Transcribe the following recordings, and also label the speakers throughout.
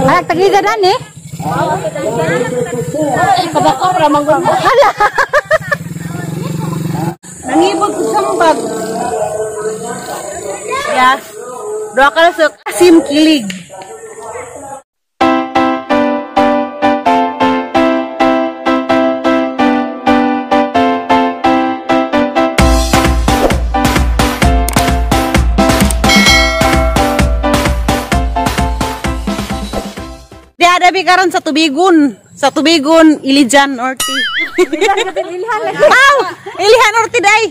Speaker 1: Anak tagida dan eh. Kabako ra man gud. Hala. Nangibog ko sambag. Ya. Doa ka sa asim kilig. Di karon sa Tubigon. Sa Tubigon, Ilijan Orti. Aw, Ilihan Orti day.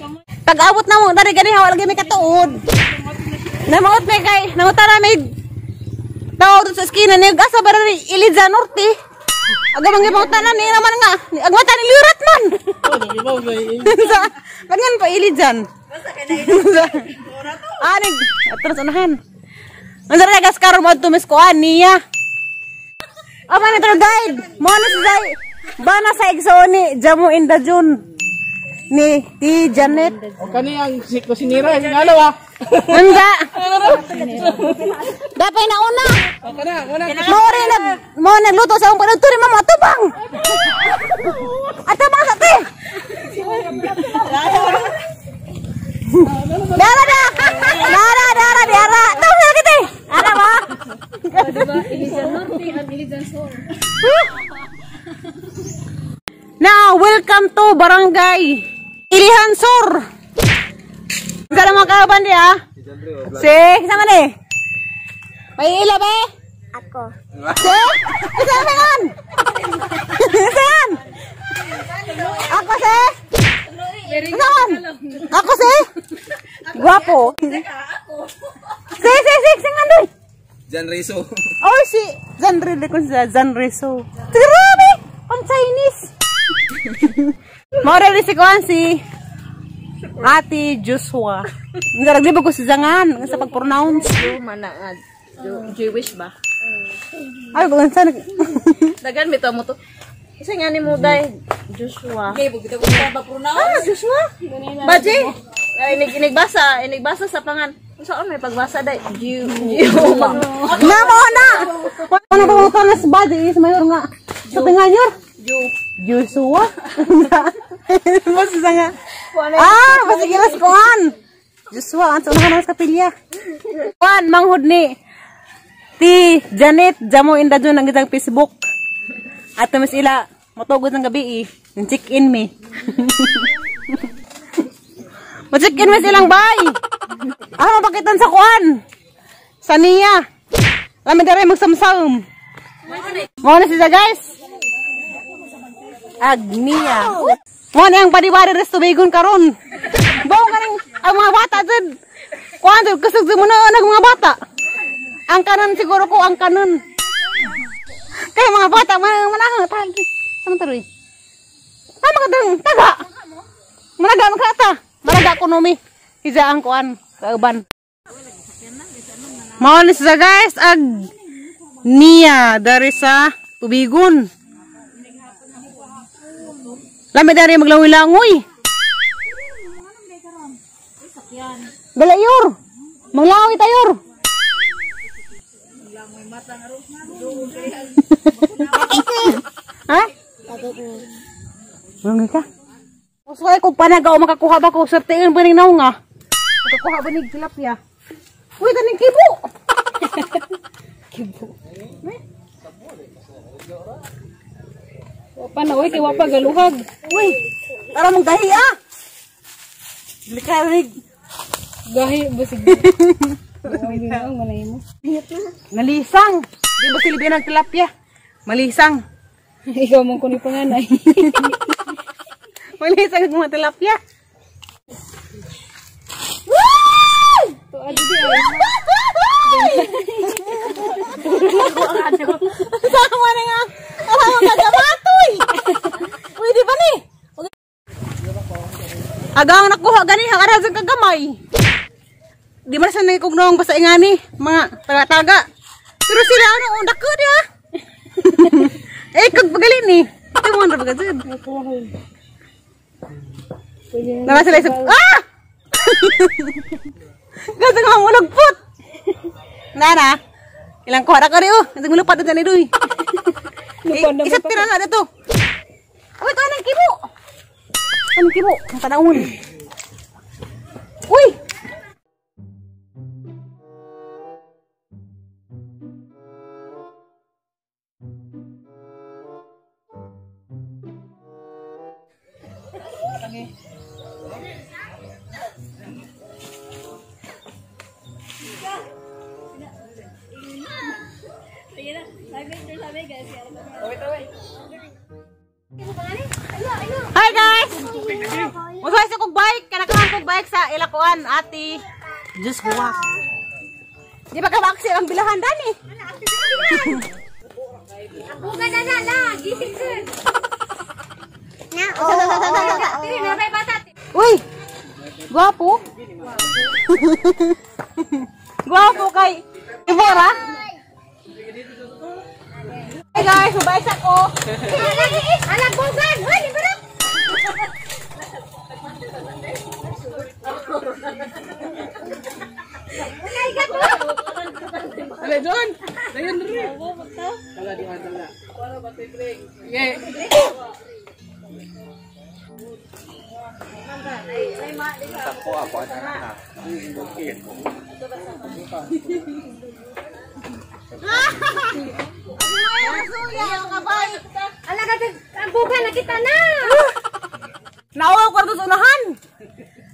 Speaker 1: Pag-abot na mo, dari gani wala may katuod. Namaot may kay, nangutana may tao sa eskina ni asa ba rin Ilijan Orti. Aga mangi pangutana ni naman nga, agmata ni lirat man. Pangan pa Ilijan. Anig, atras unahan. Unsa ra gas karon mo adto mis kuan niya. Ama ni tour guide. Mo na si Zay. Bana sa igsoon ni Jamo in the June. Ni Ti Janet.
Speaker 2: O kani ang si kusinira ano ba?
Speaker 1: Unsa? Dapay na una.
Speaker 2: O kana, una.
Speaker 1: Mo rin nag mo nagluto sa akong panudto ni mama atubang. Atubang sa te. Dara da. Dara dara dara. Tawag na kita. Ana ba?
Speaker 3: Diba? Ilijan Norte and Ilijan Sur.
Speaker 1: Now, welcome to Barangay Ilihan Sur. Sa mga kauban di ah. Si, kasama ni. May ila ba?
Speaker 4: Ako.
Speaker 1: Si? Kasama ngon. Saan? Ako si? Saan? Ako si? Guwapo. Si, si, si, si, ngandoy.
Speaker 5: Jan Rezo.
Speaker 1: Oh, si Jan Rezo ko si Jan Rezo. Grabe! Pang Chinese. Maura rin si Kuan si Ate Joshua. Naraglibo ko si Zangan sa pag-pronounce.
Speaker 3: Mana Jewish ba?
Speaker 1: Ay, kung saan.
Speaker 3: Dagan bitaw mo to. Kasi nga ni mo day Joshua. Okay, bitaw ko sa pag-pronounce. Ah, Joshua. Baje. Ay inigbasa, inigbasa sa pangan. Saan may pagbasa day? Jew.
Speaker 1: Na mo na. Ano ba mo sa body is mayor nga. Sa tinganyor.
Speaker 3: Jew.
Speaker 1: Joshua. Basta nga. Ah, basta gilas kuan. Joshua, ang sa unahan sa kapilya. Kuan manghud ni Ti Janet Jamo in the June ang gitang Facebook. At mas ila motugod ng gabi eh. Check in me. Mo-check in me silang bay. Ah, mapakitan sa kuan. Sa niya. Lami dere magsamsam. Mo na siya guys. Agnia. Mo na ang bari-bari res Tubigon karon. Bawo ka ning ang mga bata jud. Kuan jud kusog jud mo na ang mga bata. Ang kanon siguro ko ang kanon. Kay mga bata manahang tagi. Sama taroy. Tama ka dang taga. Managa magkata. Managa ko nomi. Hiza ang kuan kauban. Mao ni siya guys ag niya dari sa Tubigon. Lami dari maglangoy-langoy. Galayor. Maglangoy tayor. Ha? Langoy ka? Usway ko panaga o makakuha ba ko sertiin ba ning naong nga? Makakuha ba ning tilapia? Uy, taning kibo. Kibo.
Speaker 3: Wa pa na oy kay wa pa galuhag.
Speaker 1: Uy, tara mong gahi ah. Likarig.
Speaker 3: Gahi basig.
Speaker 1: Nalisang. Di ba silbi ng tilapia? Malisang.
Speaker 3: Ikaw man kuno panganay.
Speaker 1: Malisang ang mga tilapia.
Speaker 3: Tuad di ay.
Speaker 1: Sama na nga. Sama kagamatoy. Pwede ba ni? Agang nakuha gani ara sa kagamay. Di man sa nagkugnong basta ingani mga taga-taga. Pero sila ano dako di ah. Eh kag pagali ni. Ito mo ra ba gud. Nara sila isip. Ah! Gusto nga mulugpot. Nana. Ilang kuha na ka rin oh. Ang mulupad na ni Duy. Isip tira na dito. Uy, ito anong kibo. Anong kibo? Ang tanawon. Uy! Hi guys! Musuhay sa kong bike. Kanakahan kong bike sa Ilakuan, ate. Diyos ko wak. Di ba ka maaksil ang bilahan dani?
Speaker 4: Buka na na na, gising sir.
Speaker 1: Uy! Gwapo? Gwapo kay Ibora? Hi guys, mabait ako.
Speaker 4: Alag bugan. Hoy, libero.
Speaker 2: Ale John, dayon diri. Tala di tala. Sige.
Speaker 4: Alag ang bugan na kita na.
Speaker 1: Nauwa ko sa unahan.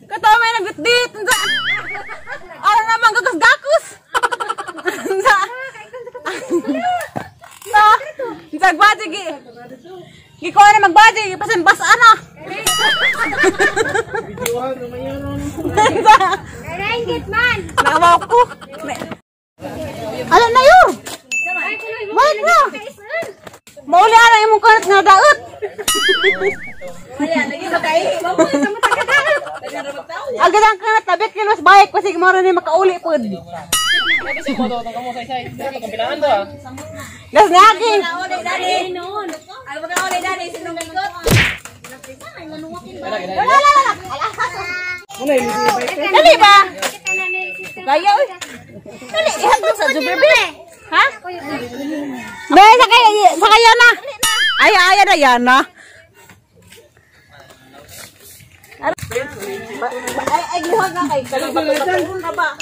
Speaker 1: Katawa may nagbitbit. Ano naman gagas-gakus. Sa Sa gi. Giko na magbati, gipasan basa na.
Speaker 4: Nainggit man.
Speaker 1: Nakabaw ko. Ano na yun? Wait na. Mauli ana imong kanat nga daot. Agad ang kanat tabit kay mas bike kasi mao ni makauli pod. Das niagi. Wala wala wala. Dali ba? Gaya oy. Dali ihatod sa Juberbe. Ha? Be sakay na. Ay ay na yan na. Ay ay gihon na kay kalubot na ba?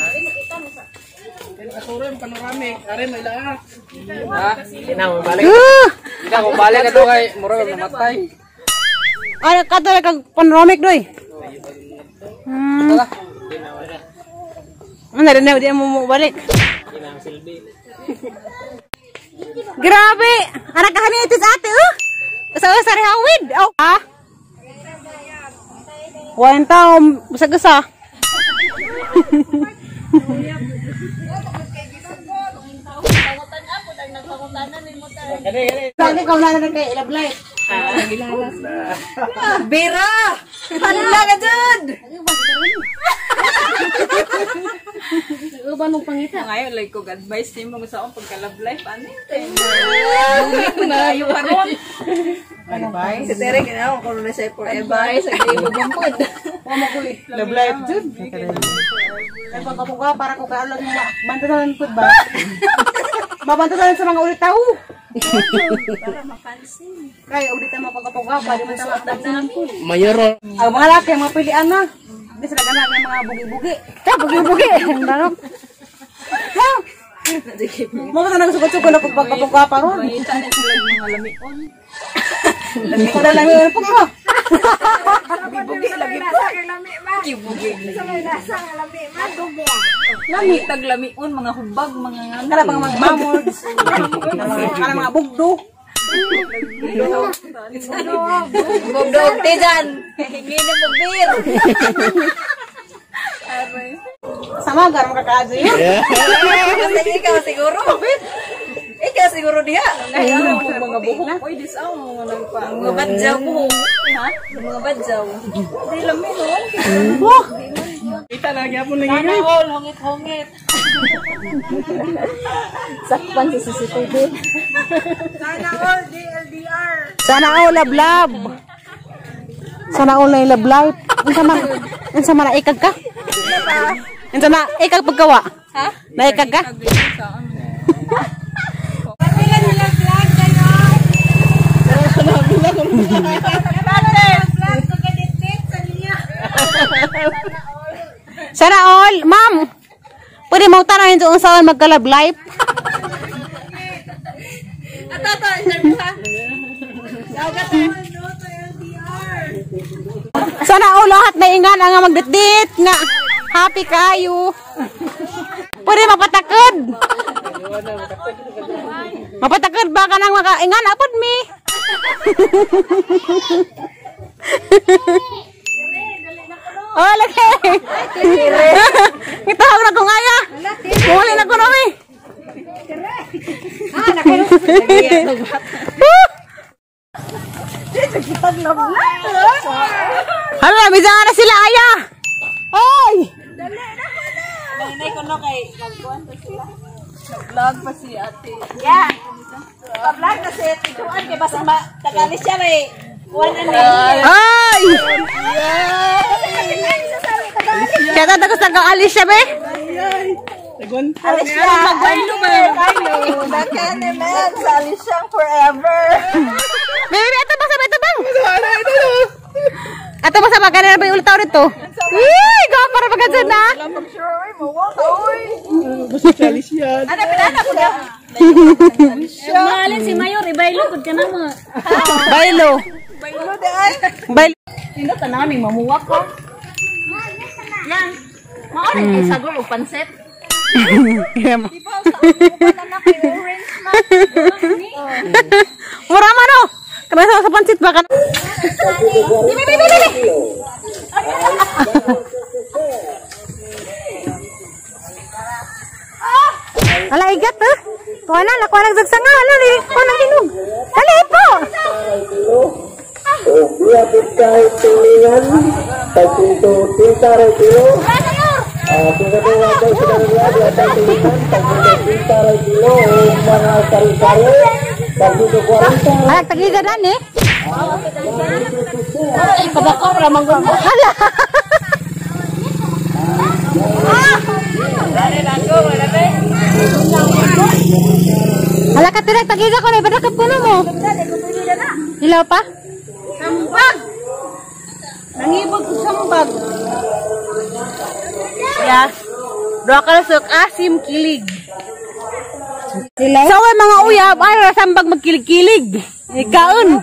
Speaker 2: Kasuran panoramic, are may laa.
Speaker 5: Ha? Ina mo balik. Ina ko balik ato kay murag namatay.
Speaker 1: Ay kadto kag panoramic doy. Ano rin na di mo balik. Grabe! Anak kahani ito sa ate, oh! Sa rehawid! Oh, ha? Walang tao, busa-gusa. Sabi ko na na kay Love Life.
Speaker 3: Bera! Hala ka dyan!
Speaker 1: Uban mong pangita.
Speaker 3: Ngayon, like ko advice ni mo sa akong pagka-love life. Ano yun? Na yung karon.
Speaker 2: Advice.
Speaker 3: Si Terek, ano, kung na siya forever. Sa kayo magumpod.
Speaker 2: Love life jud.
Speaker 1: Ay, pagkapuga, para ko kaalag mo. Bantasan po ba? Mabantasan sa mga ulit tao.
Speaker 3: Para mapansin.
Speaker 1: Kaya ulit ang mga pagkapuga, para mo sa mga po.
Speaker 2: Mayoro.
Speaker 1: Ang mga laki, mga pilian na. Hindi sila ganak ng mga bugi-bugi. Ta, bugi-bugi. Ang darong. Ha? Mga ka nagsugot-sugot na pagkapuga pa ron.
Speaker 3: Kita na sila yung mga lamion.
Speaker 1: Wala lang yung po ko.
Speaker 3: Bugi lagi po. Bugi. Lami tag lamion mga hubag mga ngano.
Speaker 1: Kala pang mga mamords. Kala mga bugdo.
Speaker 3: Bugdo tijan. Hingi na mo beer.
Speaker 1: Sama gar makakaadyo yun.
Speaker 3: Kasi ikaw siguro. Ikaw siguro diha. Mga buhok. Uy, disaw mga nagpa. Mga badyaw buhok. Ha? Mga badyaw. Di lami no.
Speaker 1: Wah!
Speaker 2: Kita na gyapon lagi.
Speaker 3: Sana all hongit-hongit. Sakpan sa CCTV.
Speaker 1: Sana all DLDR. Sana all love love. Sana all na love life. Unsa man naikag ka? Unsa na ikag pagkawa? Ha? Naikag ka? Sana all, ma'am. Pwede mo tanan yung unsaon magka-love life. Sana all lahat na ingan ang magditdit nga happy kayo. Pwede mapatakod. Mapatakod ba ka nang makaingan apod mi? Oh, lagi. Ngitawag na kong aya. Muli na ko nami. Hala, bisa na sila aya. Oy!
Speaker 3: Nanay ko no kay nagkuan to sila. Nag-vlog pa si ate. Yeah. Pa-vlog na si ate Tuan kay basta tagali siya may kuan ani.
Speaker 1: Ay! Kaya tatakas na kang Alicia be?
Speaker 3: Alicia, magwento ba kayo? Nakene man sa Alicia forever.
Speaker 1: Bebe, ato ba sa ito bang? Ato ba sa magkano ba yung ulit tao nito? Uy, gawa para pagkadyan na.
Speaker 3: Ano pinana ko na?
Speaker 4: Maalin si Mayor, ibaylo pud ka na mo.
Speaker 1: Baylo.
Speaker 3: Baylo dai.
Speaker 1: Baylo.
Speaker 3: Nindot na namin mamuwak ko. Yan. Mao rin kay sagol og pansit.
Speaker 1: Mura man oh. Kana sa pansit ba kana? Bibi bibi bibi. Ala igat eh. Tuwa na lakuan nagsagsanga ala ni ko nang hinog. Dali po.
Speaker 6: O buwapit kahit tulingan, pagpinto tinta rin kilo.
Speaker 1: Ala tagiga dan eh.
Speaker 3: Padako ra man ko.
Speaker 1: Hala. Hala ka tirek tagiga ko na ibadakap ko na mo. Ilaw pa?
Speaker 3: Sambag. Nangibog ko sambag.
Speaker 1: Ya. Doa ka sa asim kilig. Sa so, mga uyab ay rasambag magkilig-kilig. Ikaon.